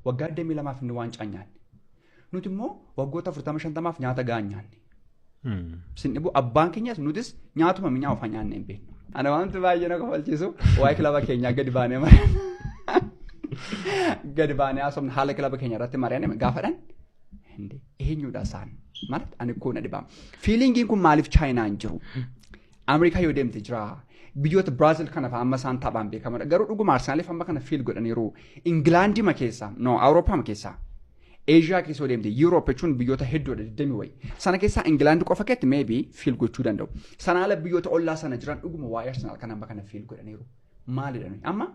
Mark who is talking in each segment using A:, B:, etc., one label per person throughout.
A: Waggaa 22f inni waancaa nyaanne. Nuti immoo waggoota 40, 50f nyaata gahaa nyaanne. Sin dhibu, abbaan keenyas nutis nyaatuma minyaa ofaa nyaanne hin beeknu. Ana wanti baay'ee na kofalchiisu waa'ee kilaba keenyaa gadi baanee mari'anna. Gadi baanee haasofna, haala kilaba keenya irratti mari'anne gaafadhan. Eenyudha isaan? ማለት ani koo na dhibaa. Feelingiin kun maaliif Chaayinaa hin jiru? Ameerikaa yoo deemte jira. Biyyoota Biraazil kana fa'aa amma isaan taphaan beekamadha. Garuu dhuguma Arsenaaliif amma kana feel godhaniiru. Ingilaandii ma keessaa? No, Awurooppaa ma keessaa? Eeshiyaa keessa yoo deemte, Yuuroop jechuun biyyoota hedduudha, 20 wayi. Sana keessaa Ingilaandi qofa keessatti maybe feel gochuu danda'u. Sana ala biyyoota ollaa sana jiran dhuguma waa'ee Arsenaal kana amma kana feel godhaniiru. Maalidha nuyi? Amma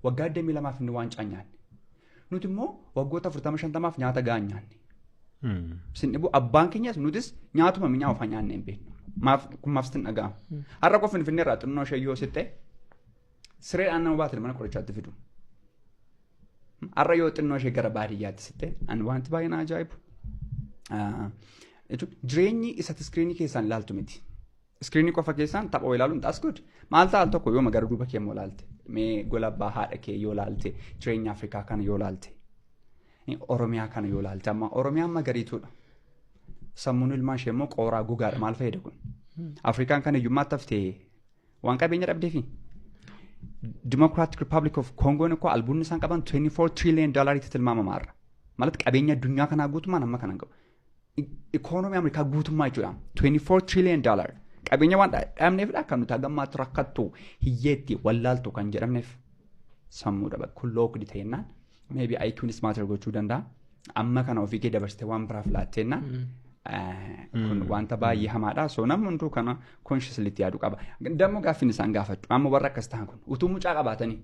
A: waggaa 22f inni waancaa nyaanne. Nuti immoo waggoota 40, 50f nyaata gahaa nyaanne. Sin dhibu, abbaan keenyas nutis nyaatuma minyaa ofaa nyaanne hin beeknu. Maaf kun maaf sitti hin dhaga'amu? Har'a qofa Finfinnee irraa xinnoo ishee yoo sitte sireedhaan nama baatanii mana qorichaatti fidu. Har'a yoo xinnoo ishee gara baadiyyaatti sitte, ani wanti baay'ee na ajaa'ibu. Jechuun jireenyi isa iskiriinii keessaan ilaaltu miti. Iskiriinii qofa keessaan tapha ilaaluun, that's good. Maal ta'a, al tokko yooma gara duuba kee immoo ilaalte, mee gola abbaa haadha kee yoo ilaalte, jireenya Afrikaa kana yoo ilaalte, Oromiyaa kana yoo ilaalte, amma Oromiyaan magariituudha. Sammuun ilmaan ishee immoo qooraa gogaadha, maal fayyada kun? Afrikaan kan hiyyummaatti haftee waan qabeenya dhabdeefi. Democratic Republic of Congo ko albuudni isaan qaban 24 trillion dollariitti tilmaamama har'a. ማለት qabeenya addunyaa kanaa guutummaan amma kana qabu. Ikoonomii Ameerikaa guutummaa jechuudha. 24 trillion dollar. Qabeenya waan dhabneefidha kan nuti hagammaatti rakkattu, hiyyeetti wallaaltu kan jedhamneef sammuudha bakka kun locked ta'ennaan, maybe IQnis matter gochuu danda'a. Amma kana ofii kee dabarsitee waan biraaf laattennaan kun wanta baay'ee hamaadha. So namni hunduu kana consciously itti yaaduu qaba. Dammoo gaaffiin isaan gaafadhu. Amma warra akkas ta'an kun utuu mucaa qabaatanii,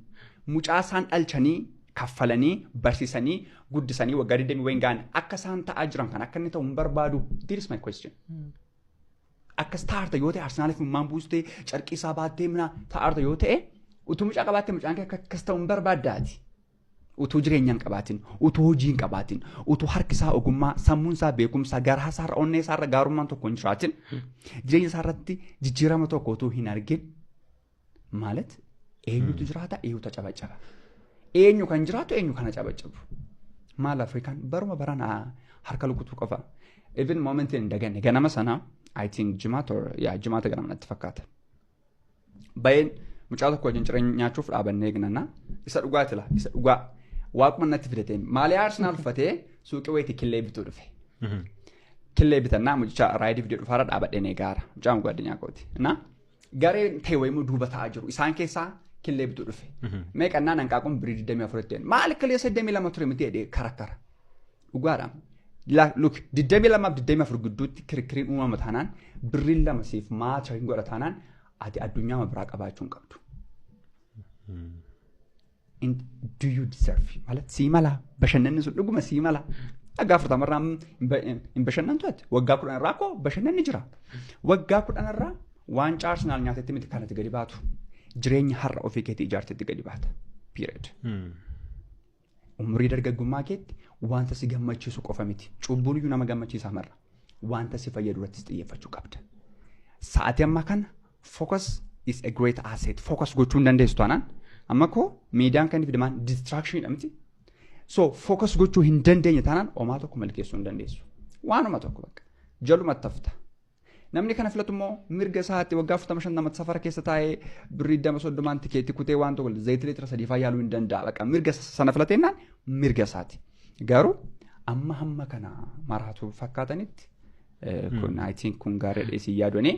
A: mucaa isaan dhalchanii, kaffalanii, barsiisanii, guddisanii waggaa 20 wayin ga'an akka isaan ta'aa jiran kan akka inni ta'u hin barbaadu. This is my question. Akkas ta'arta yoo ta'e, Arsenaaliif immaan buustee carqii isaa baattee mina ta'arta yoo ta'e, utuu mucaa qabaattee mucaan kee akkas ta'u hin barbaaddaati. Utuu jireenya hin qabaatin, utuu hojii hin qabaatin, utuu harki isaa ogummaa, sammuun isaa beekumsa, garaa isaarra, onnee isaarra gaarummaan tokko hin jiraatin, jireenya isaarratti jijjiirama tokko utuu hin argin, ማለት eenyutu jiraata, eenyutu cabacaba? Eenyu kan jiraatu, eenyu kana cabacabu? Maal Afrikaan baruma baraan harka lukutuu qofa. Even momentiin hin daganne ganama sana, I think Jimaata or yaa Jimaata ganama natti fakkaata. Bayeen mucaa tokko wajjin ciree nyaachuuf dhaabannee eegnanna. Isa dhugaati la, isa dhugaa. Waaquma natti fidateen maaliyaa Arsenaal uffatee suuqii wayitii killee bituu dhufe. Killee bitannaa mucicha raayidii fidee dhufaara dhaabadheen eegaara. Mucaan ጓደኛ kooti. Na gareen ta'e wayimmoo duuba taa'aa jiru. Isaan keessaa killee bituu dhufe. Meeqannaan hanqaaquun birrii 24 ta'e. Maali, killee 82 ture miti jedhee karakkara. Dhugaadha. Look, 22 24 gidduutti kirkiriin uumama taanaan, birriin 2 siif matter hin godha taanaan, ati addunyaa biraa qabaachuu hin qabdu. Do you deserve? ማለት sii mala, bashannanni sun dhuguma sii mala. Waggaa 40rraa hin bashannantu ati. Waggaa 10rraa koo bashannanni jira. Waggaa 10rraa waancaa Arsenaal nyaatetti miti kanatti gadi baatu. Jireenya har'a ofii keetii ijaartetti gadi baata. Period. Umurii dargaggummaa keetti wanta si gammachiisu qofa miti. Cubbuun iyyuu nama gammachiisaa marra. Wanta si fayyadu irrattis xiyyeeffachuu qabda. Sa'aatii ammaa kana focus is a great asset. Focus gochuu hin dandeessu taanaan, amma koo miidiyaan kan inni fidamaan distraction miti. So focus gochuu hin dandeenye taanaan homaa tokko milkeessuu hin dandeessu. Waanuma tokko bakka. Jalumatti hafta. Namni kana filatu immoo mirga isaatti waggaa 40, 50 safara keessa taa'ee birrii 20, 30n tikeetii kutee waan tokko zayitii liitira 3 faa yaaluu hin danda'a. Bakka mirga sana filateennaan mirga isaati. Garuu amma hamma kana maraatu fakkaatanitti kun, I think, kun gaariidha isin yaadonee.